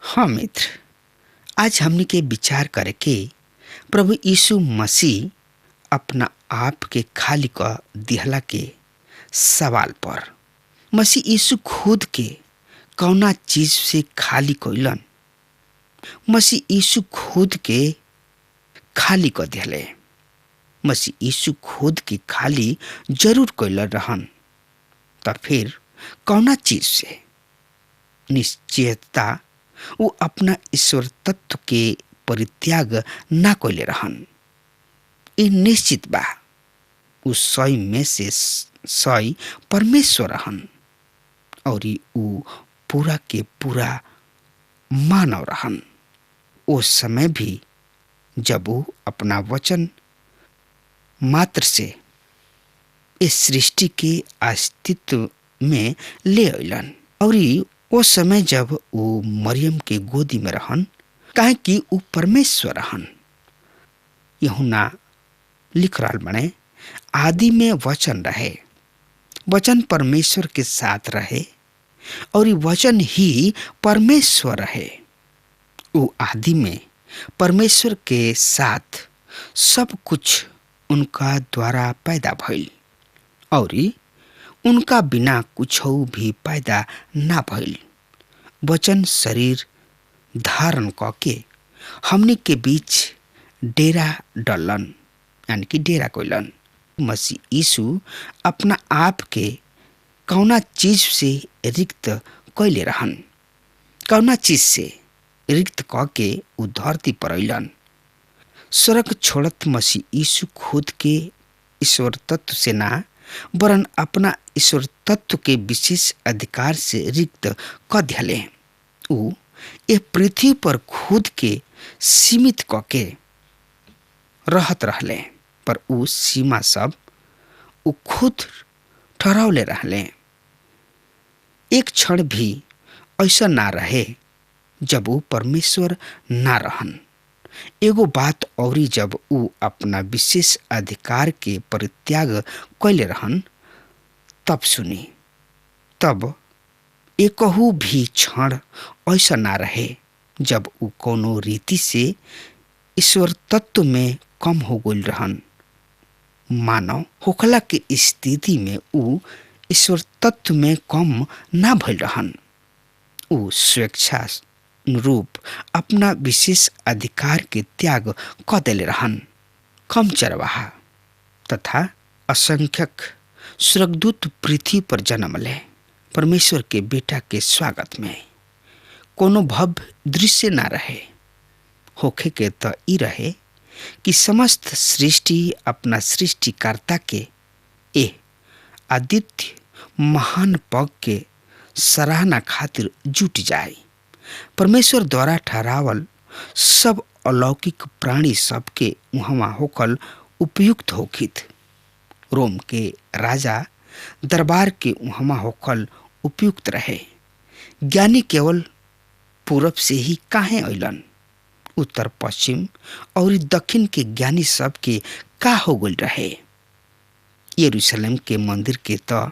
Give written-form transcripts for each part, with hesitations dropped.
हाँ मित्र, आज हमनी के विचार करे के प्रभु यीशु मसीह अपना आप के खाली क दिहला के सवाल पर मसीह यीशु खुद के कौना चीज से खाली कइलन। मसीह यीशु खुद के खाली क दिहले। मसीह यीशु खुद के खाली जरूर कइलन रहन, त फिर कौना चीज से? निश्चयता वो अपना ईश्वर तत्व के परित्याग ना कइले रहन। ई निश्चित बा, उ 100 में से 100 परमेश्वर रहन और उ पूरा के पूरा मानव रहन। ओ समय भी जब वो अपना वचन मात्र से इस सृष्टि के अस्तित्व में ले अइलन और वो समय जब वो मरियम के गोदी में रहन, काहे कि वो परमेश्वर रहन। यूहन्ना लिख रहा बने, आदि में वचन रहे, वचन परमेश्वर के साथ रहे और वचन ही परमेश्वर रहे। वो आदि में परमेश्वर के साथ सब कुछ उनका द्वारा पैदा भइल और उनका बिना कुछ भी पैदा ना भइल। वचन शरीर धारण करके हमनी के बीच डेरा डलन, यानी कि डेरा कोइलन। मसीह यीशु अपना आप के कौना चीज से रिक्त कैले रहन, कौना चीज से रिक्त क के उ धरती पर अइलन। स्वर्ग छोड़त मसीह यीशु खुद के ईश्वर तत्व से ना वरन अपना ईश्वर तत्व के विशेष अधिकार से रिक्त क दिहले। उ ये पृथ्वी पर खुद के सीमित क के रहत रहले, पर उ सीमा सब उ खुद ठहरावले रहले। एक क्षण भी ऐसा ना रहे जब उ परमेश्वर ना रहन। एगो बात औरी, जब उ अपना विशेष अधिकार के परित्याग कैले रहन तब सुनी, तब एकहू भी क्षण ऐसा ना रहे जब उ कोनो रीति से ईश्वर तत्व में कम हो गइल रहन। मानव होखला के स्थिति में उ ईश्वर तत्व में कम ना भइल रहन। उ स्वेच्छा रूप अपना विशेष अधिकार के त्याग क देले रहन। कम चरवाहा तथा असंख्यक स्वर्गदूत पृथ्वी पर जन्म ले परमेश्वर के बेटा के स्वागत में कोनो भव्य दृश्य ना रहे। होखे के त ई रहे कि समस्त सृष्टि अपना सृष्टिकर्ता के ए आदित्य महान पग के सराहना खातिर जुट जाए। परमेश्वर द्वारा ठहरावल सब अलौकिक प्राणी सबके उहवा होकल उपयुक्त होखित। रोम के राजा दरबार के उहवा होकल उपयुक्त रहे। ज्ञानी केवल पूरब से ही काहे अइलन, उत्तर पश्चिम और दक्षिण के ज्ञानी सब के का हो गइल रहे। यरूशलेम के मंदिर के त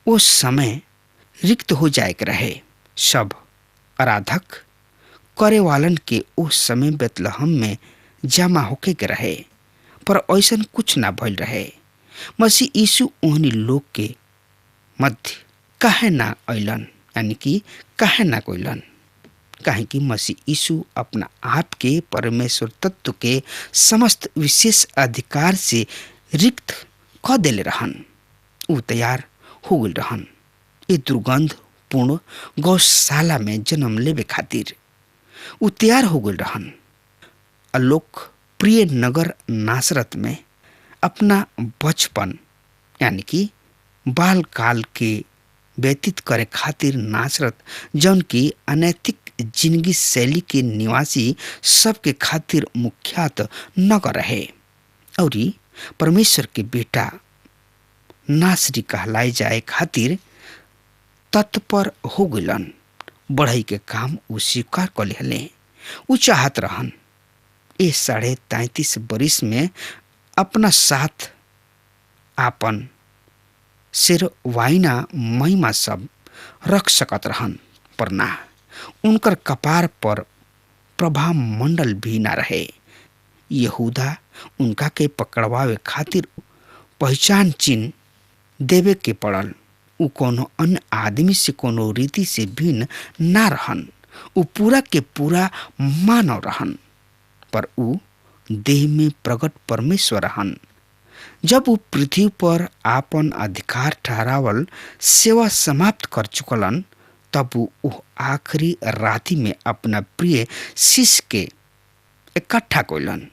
ओ समय रिक्त हो जाए के रहे। सब आराधक करे वालन के ओ समय बेतलहम में जमा होके के रहे, पर ऐसन कुछ ना भइल रहे। मसीह यीशु ओहनी लोग के मध्य काहे ना अइलन, यानी कि काहे ना कोइलन? काहे कि मसीह यीशु अपना आप के परमेश्वर तत्व के समस्त विशेष अधिकार से रिक्त क देले रहन। उ तैयार हो गइल रहन ये दुर्गंध पूर्ण गौशाला में जन्म लेवे खातिर। उ तैयार हो गइल रहन। अलोक प्रिय नगर नासरत में अपना बचपन यानी कि बालकाल के व्यतीत करे खातिर नासरत, जौन की अनैतिक जिंदगी शैली के निवासी सबके खातिर मुख्यात नगर रहे और परमेश्वर के बेटा नासरी कहलाए जाए खातिर तत्पर हो गइलन। बढ़ई के काम उ स्वीकार कर लेहले। उ चाहत रहन ए 33.5 बरिस में अपना साथ आपन सिर वाइना महिमा सब रख सकत रहन, पर ना, उनकर कपार पर प्रभा मंडल भी ना रहे। यहूदा उनका के पकड़वावे खातिर पहचान चिन्ह देवे के पड़ल। उ कोनो अन्य आदमी से कोनो रीति से भिन्न ना रहन। उ पूरा के पूरा मानव रहन, पर उ देह में प्रकट परमेश्वर रहन। जब उ पृथ्वी पर आपन अधिकार ठहरावल सेवा समाप्त कर चुकलन, तब उ आखिरी राति में अपना प्रिय शिष्य के इकट्ठा कइलन।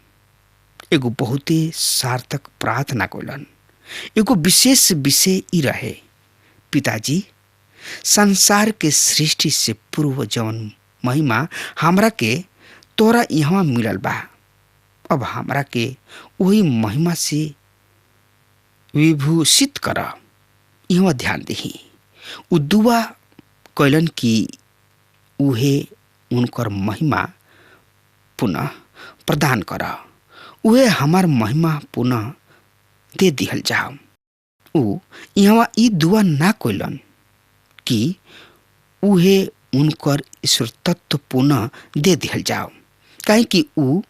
एगो बहुते सार्थक प्रार्थना कइलन। एगो विशेष विषय ई रहे, पिताजी संसार के सृष्टि से पूर्व जवन महिमा हमरा के तोरा यहाँ मिलल बा, अब हमरा के वही महिमा से विभूषित कर। यहाँ ध्यान दही, उ दुआ कैलन कि उहे उनकर महिमा पुनः प्रदान कर, उहे हमार महिमा पुनः दे दिहल जाओ। उ यहाँ ई दुआ ना कैलन कि उहे उनकर ईश्वर तत्व पुनः दे दिहल जाओ, काहे कि उ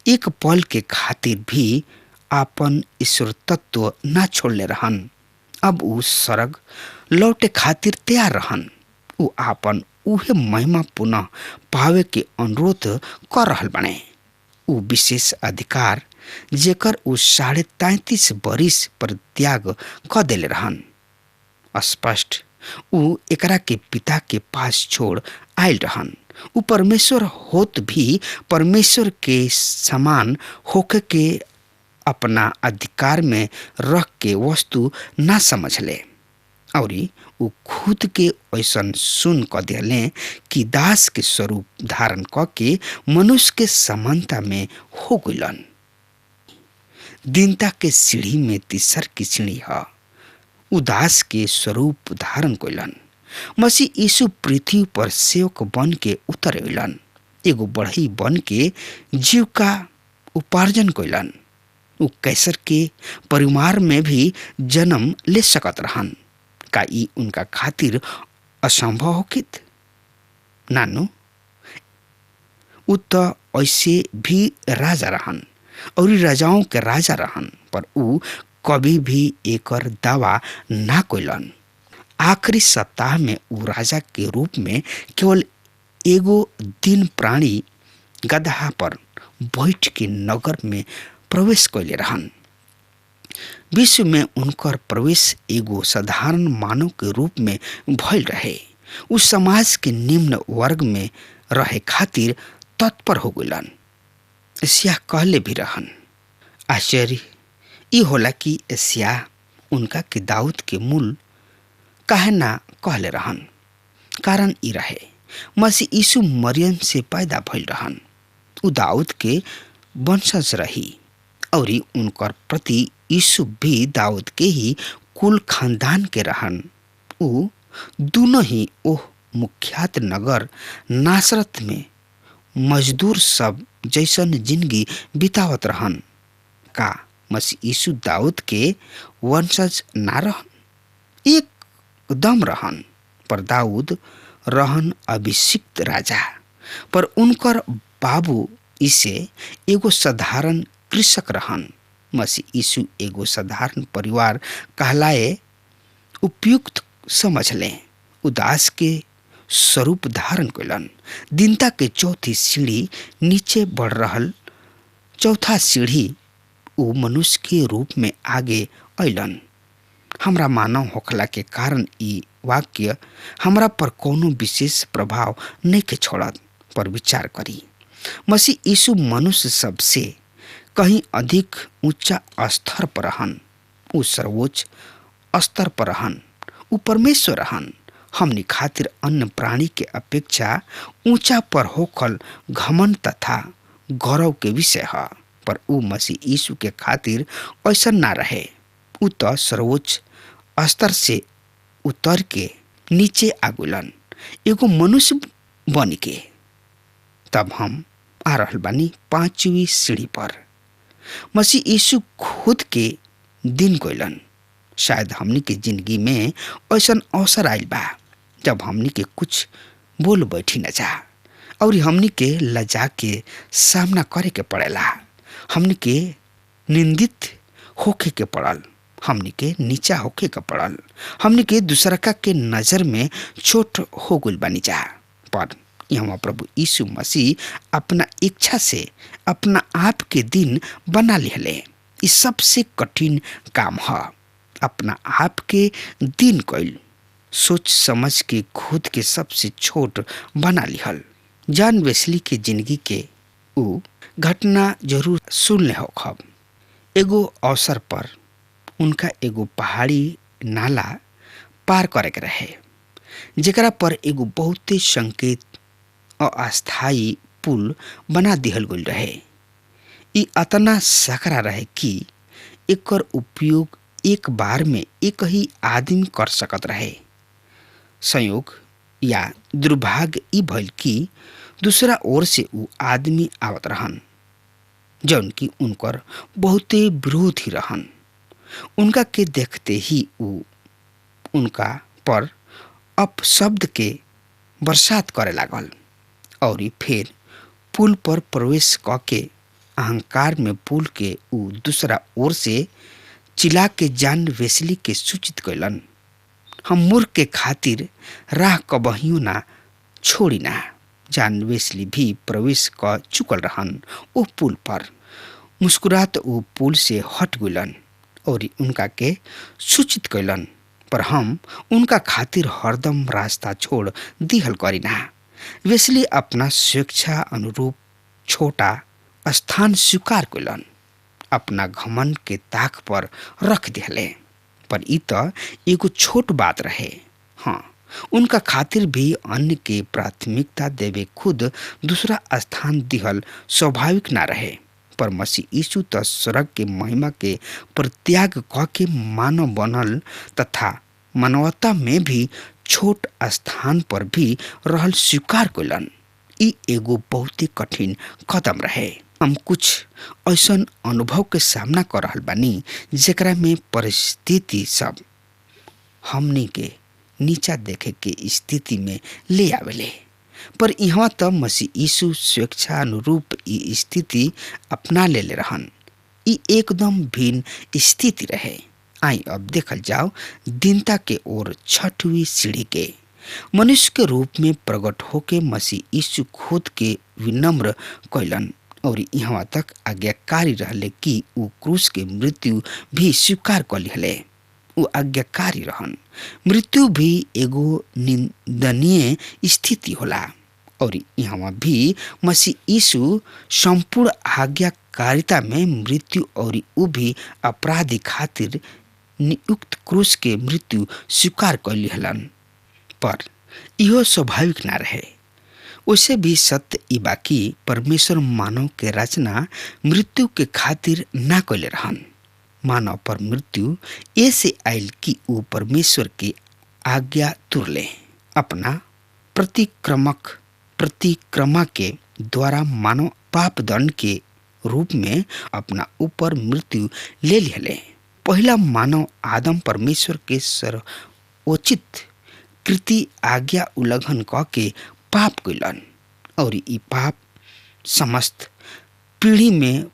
एक पल के खातिर भी आपन ईश्वर तत्व ना छोड़ले रहन। अब उ स्वर्ग लौटे खातिर तैयार रहन। उ आपन उहे महिमा पुनः पावे के अनुरोध कर रहल बने। उ विशेष अधिकार जेकर उ 33.5 बरिस पर त्याग क देले रहन। स्पष्ट उ एकरा के पिता के पास छोड़ आयल रहन। उ परमेश्वर होत भी परमेश्वर के समान होके के अपना अधिकार में रख के वस्तु ना समझ ले, और उ खुद के ऐसन सुन क दिले कि दास के स्वरूप धारण क के मनुष्य के समानता में हो गइलन। दीनता के सीढ़ी में तीसर की सीढ़ी ह, उदास के स्वरूप धारण कइलन। मसीह यीशु पृथ्वी पर सेवक बन के उतर अइलन, एगो बढ़ई बन के जीव का उपार्जन कइलन। उ कैसर के परिवार में भी जन्म ले सकत रहन। का ई उनका खातिर असंभव होकित? नानू, उ त ऐसे भी राजा रहन और राजाओं के राजा रहन, पर उ कभी भी एकर दावा ना कइलन। आखिरी सप्ताह में उ राजा के रूप में केवल एगो दिन प्राणी गदहा पर बैठ के नगर में प्रवेश कैले रहन। विश्व में उनकर प्रवेश एगो साधारण मानव के रूप में भइल रहे। उ समाज के निम्न वर्ग में रहे खातिर तत्पर हो गइलन। एशिया कहले भी रहन। आश्चर्य ई होला कि एशिया उनका के दाऊद के मूल काहे ना कहले रहन। कारण ई रहे, मसीह यीशु मरियम से पैदा भइल रहन। उ दाऊद के वंशज रही और उनकर प्रति यीशु भी दाऊद के ही कुल खानदान के रहन। उ दोनों ही ओह मुख्यात नगर नासरत में मजदूर सब जैसन जिंदगी बितावत रहन। का मसीह यीशु दाऊद के वंशज ना रहन? एकदम रहन, पर दाऊद रहन अभिषिक्त राजा, पर उनकर बाबू इसे एगो साधारण कृषक रहन। मसीह यीशु एगो साधारण परिवार कहलाए उपयुक्त समझ लें। उदास के स्वरूप धारण कैलन। दीनता के चौथी सीढ़ी नीचे बढ़ रहल चौथा सीढ़ी उ मनुष्य के रूप में आगे अइलन। हमरा मानव होखला के कारण ई वाक्य हमरा पर कोनो विशेष प्रभाव नहीं के छोड़त, पर विचार करी। मसीह यीशु मनुष्य सबसे कहीं अधिक ऊंचा स्तर पर रहन। उ सर्वोच्च स्तर पर रहन। उ परमेश्वर रहन। हमनी खातिर अन्य प्राणी के अपेक्षा ऊंचा पर होखल घमंड तथा गौरव के विषय है, पर उ मसीह यीशु के खातिर ऐसा ना रहे। उ तो सर्वोच्च स्तर से उतर के नीचे आगुलन एगो मनुष्य बन के। तब हम आ रहल बानी पांचवी सीढ़ी पर। मसीह यीशु खुद के दिन कोइलन। शायद हमनी के जिंदगी में ऐसा अवसर आइल बा जब हमनी के कुछ बोल बैठी न जा और हमनी के लजा के सामना करे के पड़ेला। हमनी के निंदित होखे के पड़ल, हमनी के नीचा होखे के पड़ल, हमनी के दूसरका के नज़र में छोट हो गइल बानी जा। पर यहाँ प्रभु यीशु मसीह अपना इच्छा से अपना आप के दिन बना लिहले। इस सबसे कठिन काम है अपना आप के दिन कइल, सोच समझ के खुद के सबसे छोट बना लिहल। जॉन वेस्ली के जिंदगी के ऊ घटना जरूर सुन ले हो। एगो अवसर पर उनका एगो पहाड़ी नाला पार करे के रहे, जेकरा पर एगो बहुते संकेत और अस्थायी पुल बना दिहल गइल रहे। ई अतना सकरा रहे कि एकर उपयोग एक बार में एक ही आदमी कर सकत रहे। संयोग या दुर्भाग्य ई भइल कि दूसरा ओर से ऊ आदमी आवत रहन जौन कि उनकर बहुते विरोधी रहन। उनका के देखते ही ऊ उनका पर अपशब्द के बरसात करे लागल और फिर पुल पर प्रवेश क के अहंकार में पुल के ऊ दूसरा ओर से चिल्ला के जान वेस्ली के सूचित कैलन, हम मूर्ख के खातिर राह कबहियों ना छोड़ी ना। जान वेस्ली भी प्रवेश क चुकल रहन ओ पुल पर। मुस्कुरात ऊ पुल से हट गइलन और उनका के सूचित कैलन, पर हम उनका खातिर हरदम रास्ता छोड़ दिहल करीना। वेस्ली अपना स्वेच्छा अनुरूप छोटा स्थान स्वीकार कैलन, अपना घमंड के ताक पर रख दिहले। पर ई त एगो छोट बात रहे। हाँ, उनका खातिर भी अन्य के प्राथमिकता देवे खुद दूसरा स्थान दिहल स्वाभाविक ना रहे। पर मसीह यीशु त स्वर्ग के महिमा के परित्याग क के मानव बनल तथा मानवता में भी छोट स्थान पर भी रहल स्वीकार कैलन। ई एगो बहुत ही कठिन कदम रहे। हम कुछ ऐसन अनुभव के सामना कर रहल बानी जेकरा में परिस्थिति सब हमनी के नीचा देखे के स्थिति में ले आवेले। पर यहाँ त मसीह यीशु स्वेच्छा अनुरूप ई स्थिति अपना लेले रहन। ई एकदम भिन्न स्थिति रहे। आई अब देखल जाओ दीनता के ओर छठवीं सीढ़ी के। मनुष्य के रूप में प्रकट होके मसीह यीशु खुद के विनम्र कैलन और यहाँ तक आज्ञाकारी रहले कि ऊ क्रूस के मृत्यु भी स्वीकार कर लिहले। ऊ आज्ञाकारी रहन। मृत्यु भी एगो निंदनीय स्थिति होला और यहाँ भी मसीह यीशु संपूर्ण आज्ञाकारिता में मृत्यु और ऊ भी अपराधी खातिर नियुक्त क्रूस के मृत्यु स्वीकार कर लिहलन। पर इहो स्वाभाविक ना रहे। उसे भी सत्य ई बाकी परमेश्वर मानव के रचना मृत्यु के खातिर ना कैले रहन। मानव पर मृत्यु ऐसे आयल कि ऊ परमेश्वर के आज्ञा तुरले। अपना प्रतिक्रमक प्रतिक्रमा के द्वारा मानव पाप दंड के रूप में अपना ऊपर मृत्यु ले लिहले। पहला मानव आदम परमेश्वर के सर्वोचित कृति आज्ञा उल्लंघन क के पाप कैलन और ई पाप समस्त पीढ़ी में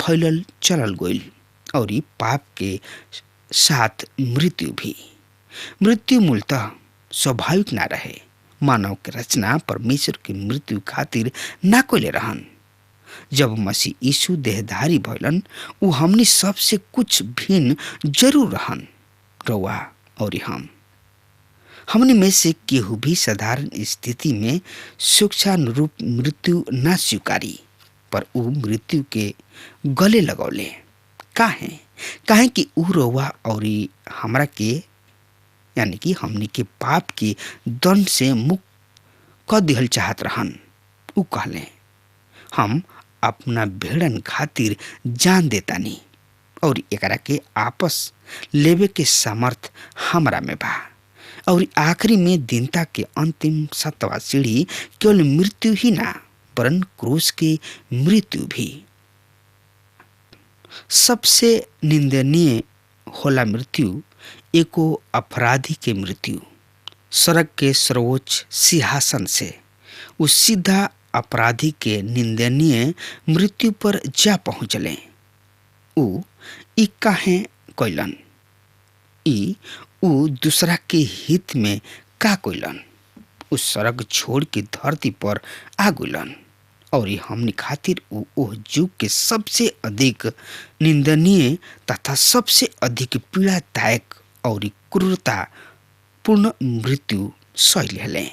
फैलल चलल गइल और ई पाप के साथ मृत्यु भी। मृत्यु मूलतः स्वाभाविक ना रहे। मानव के रचना परमेश्वर के मृत्यु खातिर ना कैले रहन। जब मसीह यीशु देहधारी भइलन ऊ हमनी सबसे कुछ भिन्न जरूर रहन। रउआ और हम हमनी में से केहू भी साधारण स्थिति में स्वेच्छानुरूप मृत्यु ना स्वीकारी, पर ऊ मृत्यु के गले लगौले। काहे? काहे कि ऊ रउआ और हमरा के यानी कि हमनी के पाप के दंड से मुक्त क दिहल चाहत रहन। ऊ कहले, हम अपना भेड़न खातिर जान देतानी और एकरा के आपस लेवे के सामर्थ हमरा में बा। और आखिरी में दीनता के अंतिम सातवां सीढ़ी केवल मृत्यु ही ना वरन क्रूस के मृत्यु भी। सबसे निंदनीय होला मृत्यु एको अपराधी के मृत्यु। सड़क के सर्वोच्च सिंहासन से उ सीधा अपराधी के निंदनीय मृत्यु पर जा पहुँचले। उ ई काहे कैलन? ई उ दूसरा के हित में का कैलन? उ सड़क छोड़ के धरती पर आ गइलन और हमनी खातिर उ ओह युग के सबसे अधिक निंदनीय तथा सबसे अधिक पीड़ादायक और क्रूरता पूर्ण मृत्यु सह लेले।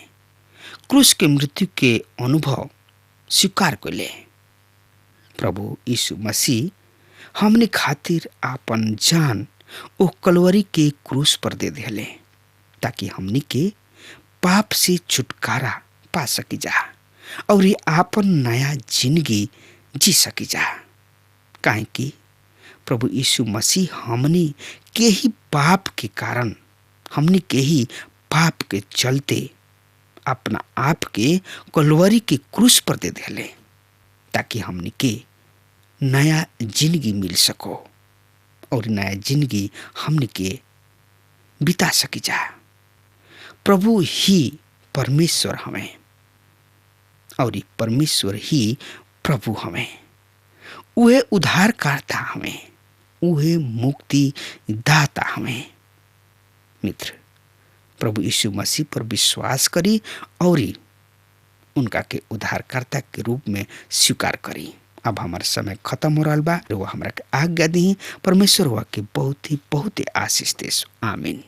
क्रूस के मृत्यु के अनुभव स्वीकार कैले। प्रभु यीशु मसीह हमने खातिर आपन जान ओ कलवरी के क्रूस पर दे दिले ताकि हमनी के पाप से छुटकारा पा सकी जा और ये आपन नया जिंदगी जी सकी जा। काहे कि प्रभु यीशु मसीह हमनी के ही पाप के कारण, हमनी के ही पाप के चलते अपना आप के कलवरी के क्रूस पर दे दिले ताकि हमनी के नया जिंदगी मिल सको और नया जिंदगी हमनी के बिता सकी जा। प्रभु ही परमेश्वर हमें और परमेश्वर ही प्रभु हमें। उहे उद्धारकर्ता हमें, उहे मुक्ति दाता हमें। मित्र, प्रभु यीशु मसीह पर विश्वास करी और उनका के उद्धारकर्ता के रूप में स्वीकार करी। अब हमार समय खत्म हो रहा बा। वो हमरा के आज्ञा दी। परमेश्वर हुआ के बहुत ही आशीष देस। आमीन।